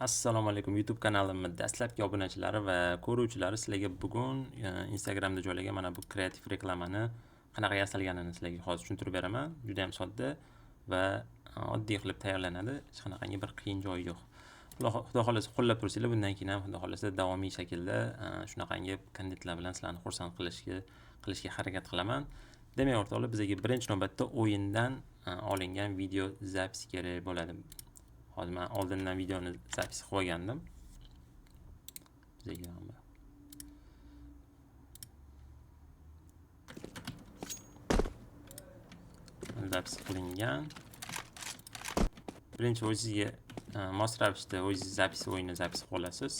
Assalomu alaykum YouTube kanalimni dastlabki obunachilari va ko'ruvchilari, sizlarga bugun Instagramda joylangan mana bu kreativ reklamani qanaqa yasalganini sizlarga hozir tushuntirib beraman. Juda ham sodda va oddiy qilib tayyorlanadi. Hech qanaqangi bir qiyin joyi yo'q. Xudo xohlasa qo'llab tursanglar, bundan keyin ham Xudo xohlasa davomiy shaklda shunaqangi kontentlar bilan sizlarni xursand qilishga harakat qilaman. Demak, o'rtoqlar, bizga birinchi navbatda o'yindan olingan video zapis kerak bo'ladi. Hozir men oldindan videoni zapis qilib olgandim. Bizga zapis qilingan. Birinchi o'zingizga mos ravishda o'zingiz zapis o'yinni zapis qilib olasiz.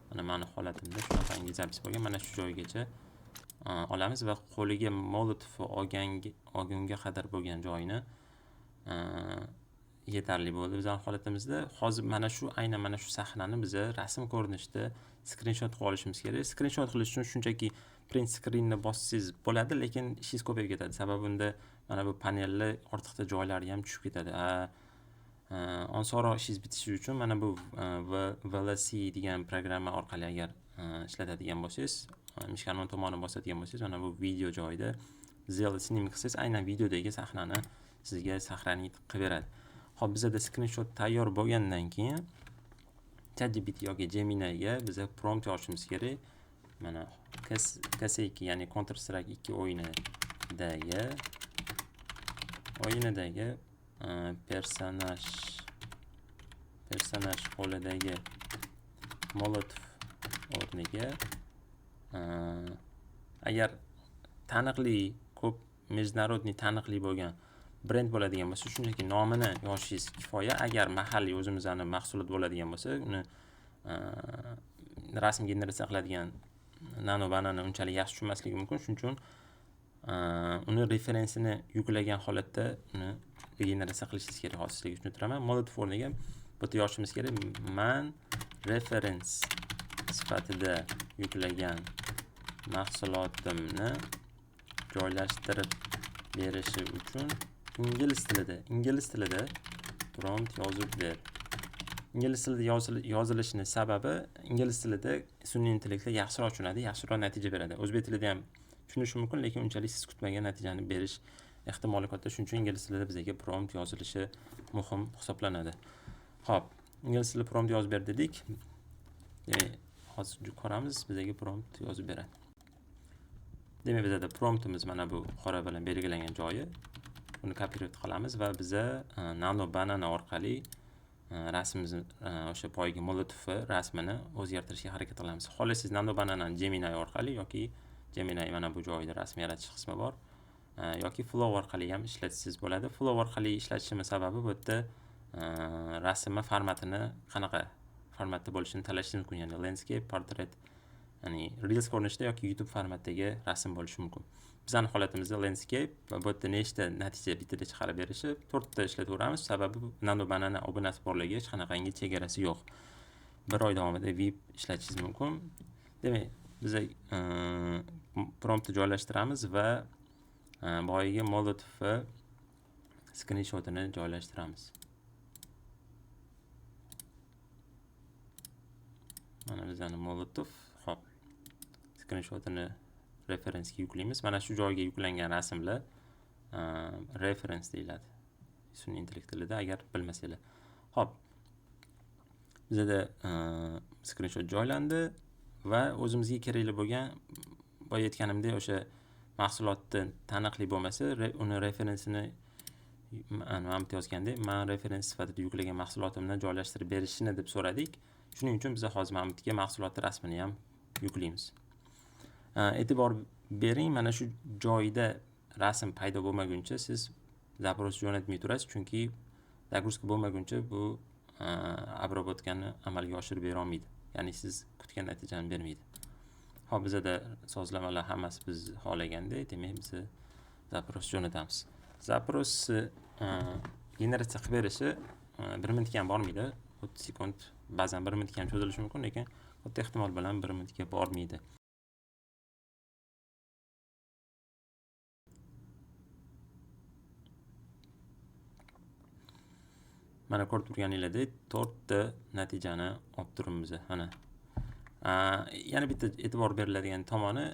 Mana meni holatimda shunaqangi zapis bo'lgan. Mana shu joygacha olamiz va qo'liga molotov olgunga qadar bo'lgan joyini yetarli bo'ldi bizning holatimizda. Hozir mana shu aynan mana shu sahnani biz rasm ko'rinishida skrinshot qilib olishimiz kerak. Skrinshot qilish uchun shunchaki print screenni bossangiz bo'ladi, lekin ishingiz ko'payib ketadi. Sababi unda mana bu panelli ortiqcha joylari ham tushib ketadi. Osonroq ishingiz bitishi uchun mana bu VLC degan programma orqali agar ishlatadigan bo'lsangiz, mishkani o'ng tomonini bosadigan bo'lsangiz, mana bu video joyida Zell snim qilsangiz, aynan videodagi sahnani sizga sahranit qilib beradi. Xo'p, bizada skrinshot tayyor bo'lgandan keyin ChatGPT yoki Gemini'ga biza prompt yozishimiz kerak. Mana CS2, ya'ni Counter Strike 2 o'yinidagi personaj qo'lidagi molotov o'rniga agar taniqli, ko'p международный taniqli bo'lgan brend bo'ladigan bo'lsa, shunchaki nomini yozishingiz kifoya. Agar mahalliy o'zimizni mahsulot bo'ladigan bo'lsa, uni rasm generatsiya qiladigan Nano Banana unchalik yaxshi tushunmasligi mumkin. Shuning uchun uni referensini yuklagan holatda uni generatsiya qilishingiz kerak. Hozir sizlarga tushuntiraman. Molotov o'rniga bu yerda yozishimiz kerak. Man referens sifatida yuklagan mahsulotimni joylashtirib berishi uchun ingliz tilida prompt yozib ber. Ingliz tilida yozilishining sababi ingliz tilida sun'iy intellektlar yaxshiroq tushunadi, yaxshiroq natija beradi. O'zbek tilida ham tushunishi mumkin, lekin unchalik siz kutmagan natijani berish ehtimoli katta. Shuning uchun ingliz tilida bizga prompt yozilishi muhim hisoblanadi. Xo'p, ingliz tilida prompt yozib ber dedik. Demak, hozir ko'ramiz, bizga prompt yozib beradi. Demak, bizda promptimiz mana bu qora bilan belgilangan joyi. Buni kopirovat qilamiz va biza Nano Banana orqali rasmimizni, o'sha boyagi molotov rasmini o'zgartirishga harakat qilamiz. Xohlasangiz Nano Banana Gemini orqali yoki Gemini mana bu joyida rasm yaratish qismi bor. Yoki Flow orqali ham ishlatsangiz bo'ladi. Flow orqali ishlatishimiz sababi bu yerda rasmni formatini qanaqa formatda bo'lishini tanlashingiz mumkin. Ya'ni landscape, portrait, ya'ni Reels ko'rinishida yoki YouTube formatdagi rasm bo'lishi mumkin. Bizning holatimizda landscape va bu yerda nechta natija bittada chiqarib berishi 4ta ishlataveramiz. Sababi Nano Banana obunasi borligi hech qanaqangi chegarasi yo'q. Bir oy davomida VIP ishlatishingiz mumkin. Demak, biz promptni joylashtiramiz va boyagi molotov skrinshotini joylashtiramiz. Mana bizning molotov, xo'p, skrinshotini referensga yuklaymiz. Mana shu joyga yuklangan rasmlar referens deyiladi sun'iy intellekt tilida, agar bilmasanglar. Xo'p, bizada skrinshot joylandi va o'zimizga kerakli bo'lgan, boya aytganimdek, o'sha mahsulotni taniqli bo'lmasa, uni referensini mana bu yerda yozgandek, men referens sifatida yuklagan mahsulotimni joylashtirib berishini deb so'radik. Shuning uchun biz hozir mana bu yerga mahsulotning rasmini ham yuklaymiz. E'tibor bering, mana shu joyda rasm paydo bo'lmaguncha siz zaпрос jo'natmay turasiz, chunki загрузка bo'lmaguncha bu обработкani amalga oshirib bera olmaydi. Ya'ni siz kutgan natijani bermaydi. Xo'p, bizada sozlamalar hammasi biz xohlagandek, demak biz zaпрос jo'natamiz. Zaпрос generatsiya qilib berishi 1 minutga ham bormaydi. 30 sekund, ba'zan 1 minutga ham cho'zilishi mumkin, lekin katta ehtimol bilan 1 minutga bormaydi. Mana, ko'rib turganinglardek, to'rtta natijani olib turibmiz. Mana, yana bitta e'tibor beriladigan tomoni,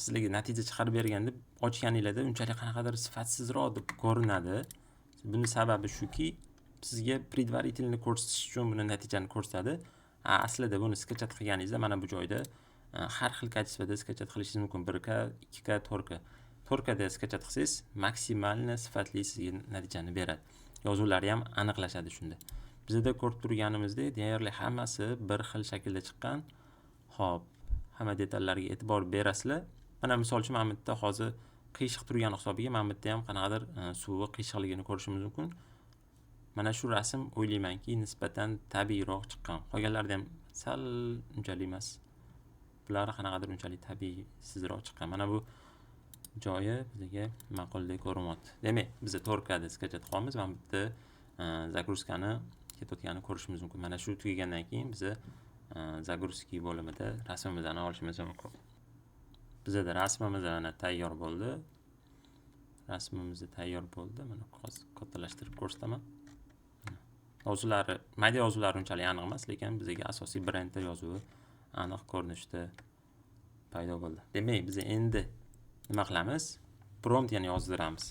sizlarga natija chiqarib berganda, ochganinglarda unchalik qanaqadir sifatsizroq deb ko'rinadi. Buni sababi shuki, sizga предварительно ko'rsatish uchun buni natijani ko'rsatadi. Aslida buni скачать qilganingizda, mana bu joyda har xil качество da скачать qilishingiz mumkin: 1K, 2K, 4K. 4Kda скачать qilsangiz, максимально sifatli sizga natijani beradi, yozuvlari ham aniqlashadi shunda. Bizada ko'rib turganimizdek, deyarli hammasi bir xil shaklda chiqqan. Ho'p, hamma detallarga e'tibor berasizlar. Mana, misol uchun, mana bu yerda hozir qiyshiq turgani hisobiga mana bu yerda ham qanaqadir suvi qiyshiqligini ko'rishimiz mumkin. Mana shu rasm, o'ylaymanki, nisbatan tabiiyroq chiqqan. Qolganlarida ham sal unchalik emas, bular qanaqadir unchalik tabiiysizroq chiqqan. Mana bu joyi bizga ma'quldek ko'rinyapti. Demak, biza 4Kda скачать qilyapmiz. Mana bu yerda загрузка ni ketayotganini ko'rishimiz mumkin. Mana shu tugagandan keyin biza загрузки bo'limida rasmimizni olishimiz mumkin. Bizada rasmimiz mana tayyor bo'ldi, rasmimiz tayyor bo'ldi. Mana, hozir kattalashtirib ko'rsataman. Yozuvlari, mayda yozuvlari unchalik aniq emas, lekin bizga asosiy brendda yozuvi aniq ko'rinishda paydo bo'ldi. Demak, biz endi nima qilamiz? Prompt yana yozdiramiz.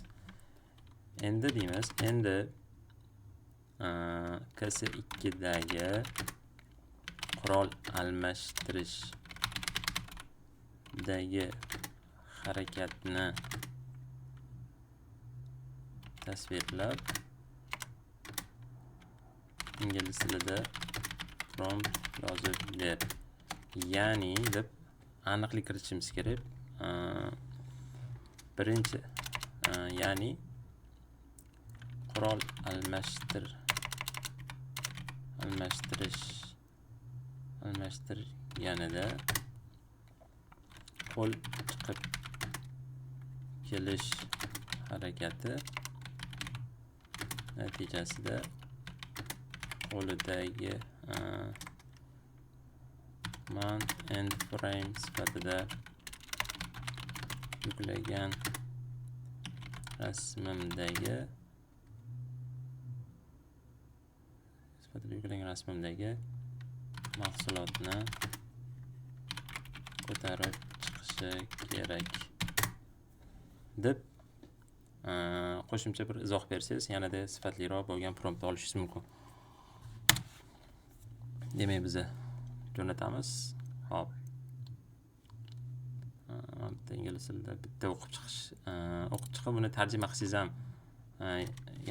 Endi deymiz, endi CS2dagi qurol almashtirishdagi harakatni tasvirlab, ingliz tilida prompt yozib ber, ya'ni deb aniqlik kiritishimiz kerak. Birinchi, ya'ni qurol almashtirish almashtirganida qo'l chiqib kelish harakati natijasida qo'lidagi man end frame sifatida yuklagan rasmimdagi mahsulotni ko'tarib chiqishi kerak, deb qo'shimcha bir izoh bersangiz, yanada sifatliroq bo'lgan promptni olishingiz mumkin. Demak, biza jo'natamiz. Hop, bitta ingliz tilida bitta o'qib chiqish, o'qib chiqib, buni tarjima qilsangiz ham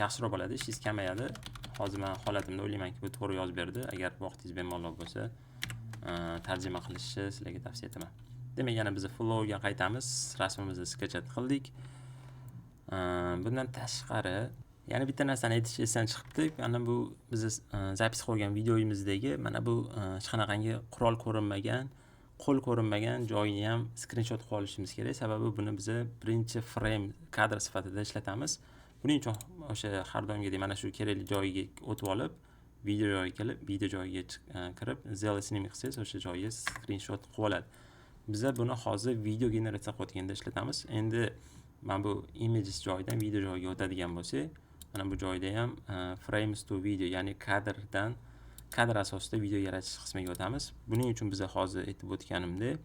yaxshiroq bo'ladi, ishingiz kamayadi. Hozir man holatimda o'ylaymanki, bu to'g'ri yozib berdi. Agar vaqtingiz bemalol bo'lsa, tarjima qilishni sizlarga tavsiya etaman. Demak, yana biz Flowga qaytamiz. Rasmimizni скачать qildik. Bundan tashqari, yana bitta narsani aytish esdan chiqibdi. Mana bu biz запись qilgan videomizdagi mana bu hech qanaqangi qurol ko'rinmagan, qo'l ko'rinmagan joyini ham skrinshot qilib olishimiz kerak, sababi buni biza birinchi frame kadr sifatida ishlatamiz. Buning uchun o'sha har doimgidek mana shu kerakli joyiga o'tib olib, video joyiga kelib, video joyiga kirib, сделать снимок qilsangiz, o'sha joyiga skrinshot qilib oladi. Biza buni hozir video generatsiya qilayotganda ishlatamiz. Endi mana bu images joyidan video joyiga o'tadigan bo'lsak, mana bu joyda ham frames to video, ya'ni kadrdan, kadr asosida video yaratish qismiga o'tamiz. Buning uchun biza hozir aytib o'tganimdek,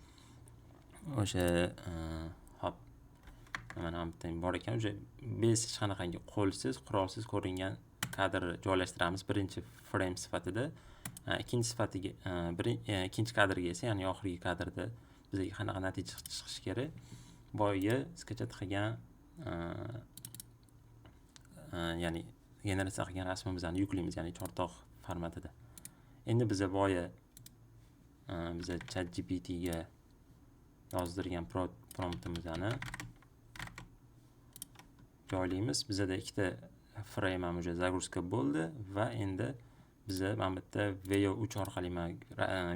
o'sha hop, mana bu yerda bor ekan, уже без, hech qanaqangi qo'lsiz, qurolsiz ko'ringan kadr joylashtiramiz birinchi frame sifatida. Ikkinchi sifatiga, ikkinchi kadrga esa, ya'ni oxirgi kadrda bizga qanaqa natija chiqishi kerak, boyagi скачать qilgan, ya'ni generatsiya qilgan rasmimizni yuklaymiz, ya'ni chortoq formatida. Endi biza boya biza ChatGPTga yozdirgan promptimizni joylaymiz. Bizada ikkita frame ham уже загрузка bo'ldi va endi biza mana bu yerda Veo 3 orqali man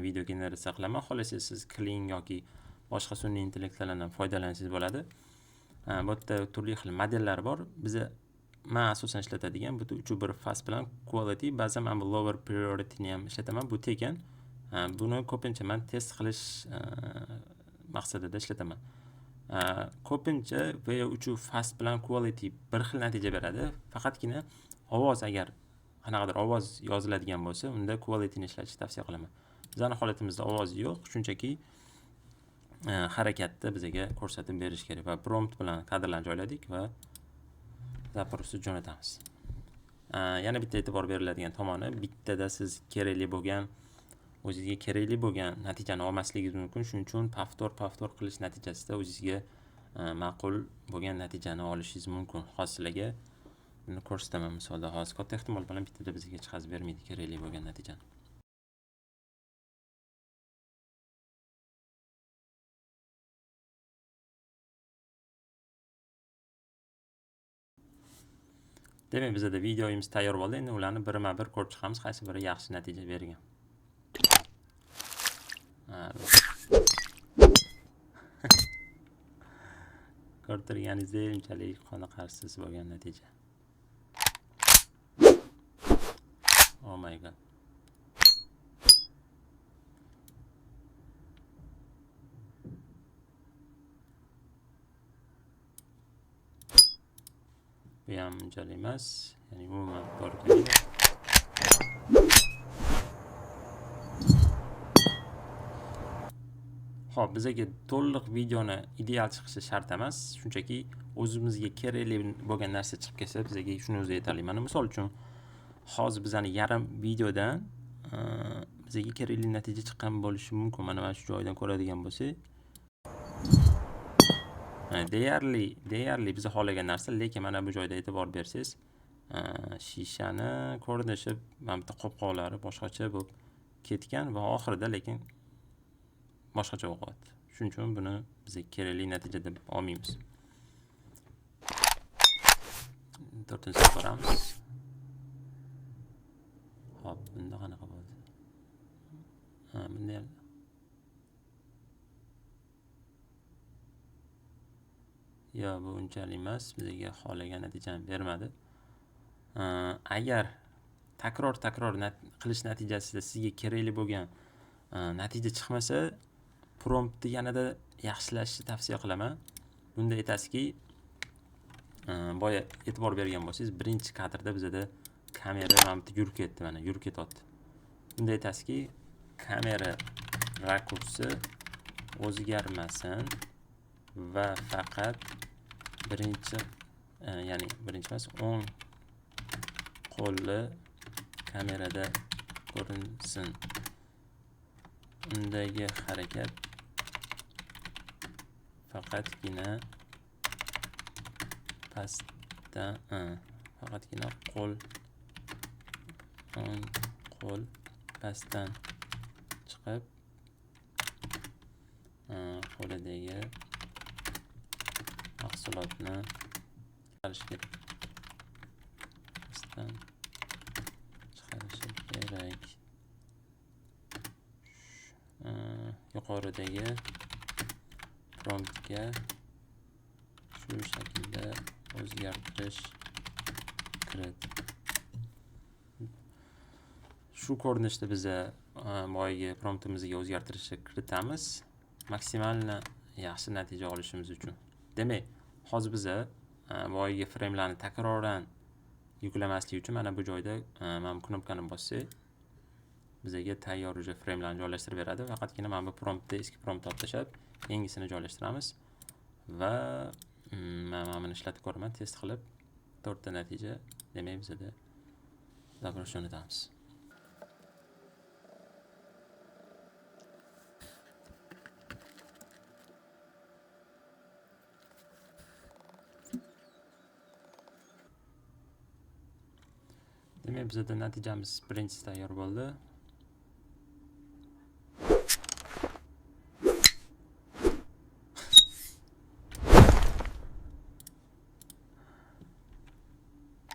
video generatsiya qilaman. Xohlasangiz, siz Kling yoki boshqa sun'iy intellektlardan foydalansangiz bo'ladi. Bu yerda turli xil modellar bor. Biza, man asosan ishlatadigan bu 3.1 Fast bilan Quality. Ba'zan man bu lower priorityni ham ishlataman, bu tekin. Buni ko'pincha man test qilish maqsadida ishlataman. Ko'pincha Veo 3 Fast bilan Quality bir xil natija beradi, faqatgina ovoz agar qanaqadir ovoz yoziladigan bo'lsa, unda qualityni ishlatishni tavsiya qilaman. Bizning holatimizda ovoz yo'q, shunchaki harakatni bizga ko'rsatib berish kerak va prompt bilan kadrlarni joyladik va запросni jo'natamiz. Yana bitta e'tibor beriladigan tomoni, bittada siz kerakli bo'lgan, o'zingizga kerakli bo'lgan natijani olmasligingiz mumkin. Shuning uchun повтор qilish natijasida o'zingizga ma'qul bo'lgan natijani olishingiz mumkin. Hozir sizlarga buni ko'rsataman misolda. Hozir katta ehtimol bilan bittada bizga chiqazib bermaydi kerakli bo'lgan natijani. Demak, bizda videomiz tayyor bo'ldi. Endi ularni birma-bir ko'rib chiqamiz, qaysi biri yaxshi natija bergan. Ko'rib turganingizdek, unchalik qoniqarsiz bo'lgan natija. Oh my god. Bu ham unchalik emas, ya'ni umuman to'g'ri kelmaydi. Xo'p, bizga to'liq videoni ideal chiqishi shart emas, shunchaki o'zimizga kerakli bo'lgan narsa chiqib kelsa, bizga shuni o'zi yetarli. Mana misol uchun, hozir bizani yarim videodan bizga kerakli natija chiqqan bo'lishi mumkin. Mana shu joydan ko'radigan bo'lsak, deyarli biz xohlagan narsa, lekin mana bu joyda e'tibor bersangiz, shishani ko'rinishi, mana bu yerda qopqoqlari boshqacha bo'lib ketgan va oxirida lekin boshqacha bo'lib qoladi. Shuning uchun buni bizga kerakli natija deb olmaymiz. To'rtinchisini ko'ramiz. Xo'p, bunda qanaqa bo'ldi? Ha, bunda ham yo, bu unchalik emas, bizga xohlagan natijani bermadi. Agar takror qilish natijasida sizga kerakli bo'lgan natija chiqmasa, promptni yanada yaxshilashni tavsiya qilaman. Bunda aytasizki, boya e'tibor bergan bo'lsangiz, birinchi kadrda bizada kamera mana bu yerda yurib ketdi, mana yurib ketyapti. Bunda aytasizki, kamera rakursi o'zgarmasin va faqat birinchi, ya'ni birinchi emas, o'ng qo'lli kamerada ko'rinsin. Undagi harakat faqatgina pastdan, faqatgina qo'l, o'ng qo'l pastdan chiqib, qo'lidagi mahsulotni chiqarish kerak. Pastdan chiqarishi kerak. Yuqoridagi promptga shu shaklda o'zgartirish kirit. Shu ko'rinishda biza boyagi promptimizga o'zgartirishni kiritamiz, maksimalni yaxshi natija olishimiz uchun. Demak, hozir biza boyagi framelarni takroran yuklamaslik uchun mana bu joyda mana bu knopkani bossak, bizga tayyor уже framelarni joylashtirib beradi. Faqatgina mana bu promptni, eski promptni olib tashlab, yangisini joylashtiramiz va mana buni ishlatib ko'raman, test qilib to'rtta natija, demak bizada запрос jo'natamiz. Demak, bizada natijamiz birinchisi tayyor bo'ldi.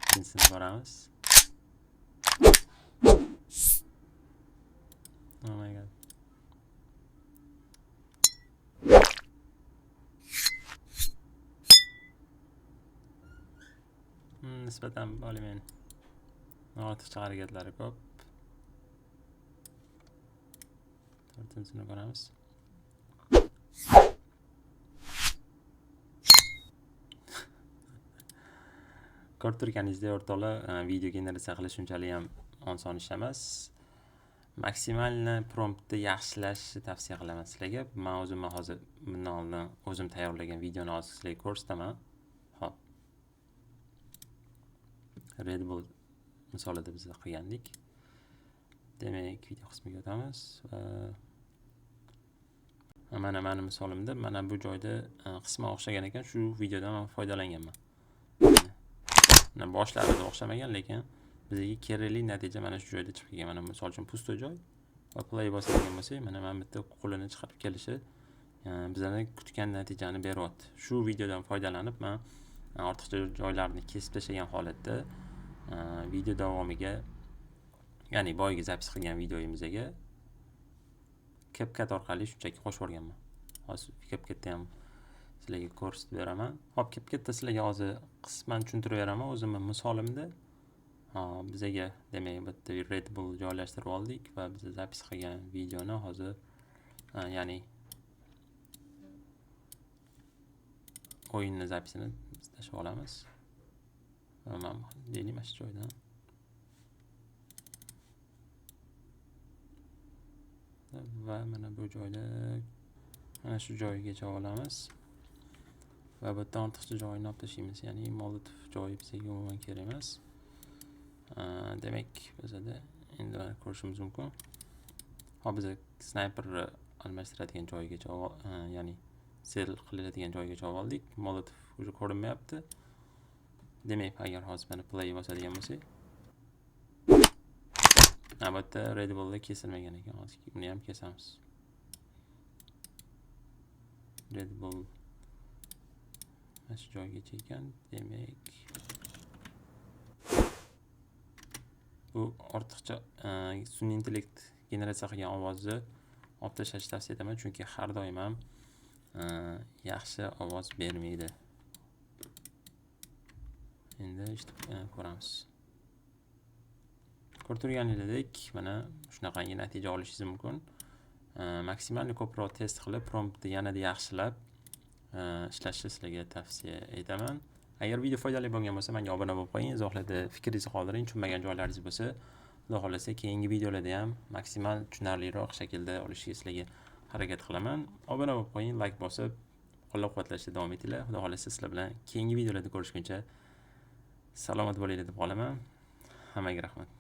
Ikkinchisini ko'ramiz. Oh my god. Nisbatan более-менее ortiqcha harakatlari ko'p. To'rtinchisini ko'ramiz. Ko'rib turganingizdek, o'rtoqlar, video generatsiya qilish unchalik ham oson ish emas. Maksimalni promptni yaxshilashni tavsiya qilaman sizlarga. Men o'zim hozir bundan oldin o'zim tayyorlagan videoni hozir sizlarga ko'rsataman. Xo'p. Red Bull misolida biz qilgandik. Demak, video qismiga o'tamiz va mana meni misolimda mana bu joyda qisman o'xshagan ekan, shu videodan men foydalanganman. Mana boshlarida o'xshamagan, lekin bizga kerakli natija mana shu joyda chiqib kelgan. Mana misol uchun пустой joy va play bosadigan bo'lsak, mana bitta qo'lini chiqarib kelishi bizlarni kutgan natijani beryapti. Shu videodan foydalanib men ortiqcha joylarni kesib tashlagan holatda video davomiga, ya'ni boyagi запись qilgan videoyimizga CapCut orqali shunchaki qo'shib yuborganman. Hozir CapCutda ham sizlarga ko'rsatib beraman. Hop, CapCutda sizlarga hozir qisman tushuntirib beraman o'zimni misolimda. Hop, bizaga demak bitta Red Bull joylashtirib oldik va biz запись qilgan videoni hozir, ya'ni o'yinni запись ini tashlab olamiz. Va mana deylik mana shu joydan. Va mana bu joyda mana shu joygacha olamiz. Va bu yerdan ortiqcha joyini olib tashlaymiz, ya'ni Molotov joyi bizga umuman kerak emas. Demak, bizada endi mana ko'rishimiz mumkin. Hop, biz snayperni almashtiradigan joygacha, ya'ni sel qilinadigan joygacha oldik. Molotov уже ko'rinmayapti. Demak, agar hozir mana play bosadigan bo'lsak, albatta Red Bullda kesilmagan ekan. Hozir uni ham kesamiz. Red Bull mana shu joygacha ekan. Demak, bu ortiqcha sun'iy intellekt generatsiya qilgan ovozni olib tashlashni tavsiya etaman, chunki har doim ham yaxshi ovoz bermaydi. Endi eshitib ko'ramiz. Ko'rib turganingizdek, mana shunaqangi natija olishingiz mumkin. Maksimal ko'proq test qilib, promptni yanada yaxshilab ishlashni sizlarga tavsiya etaman. Agar video foydali bo'lgan bo'lsa, menga obuna bo'lib qo'ying, izohlarda fikringizni qoldiring, tushunmagan joylaringiz bo'lsa, Xudo xohlasa keyingi videolarda ham maksimal tushunarliroq shaklda olishga sizlarga harakat qilaman. Obuna bo'lib qo'ying, like bosib, qo'llab-quvvatlashda davom etinglar. Xudo xohlasa sizlar bilan keyingi videolarda ko'rishguncha salomat bo'linglar deb qolaman. Hammaga rahmat.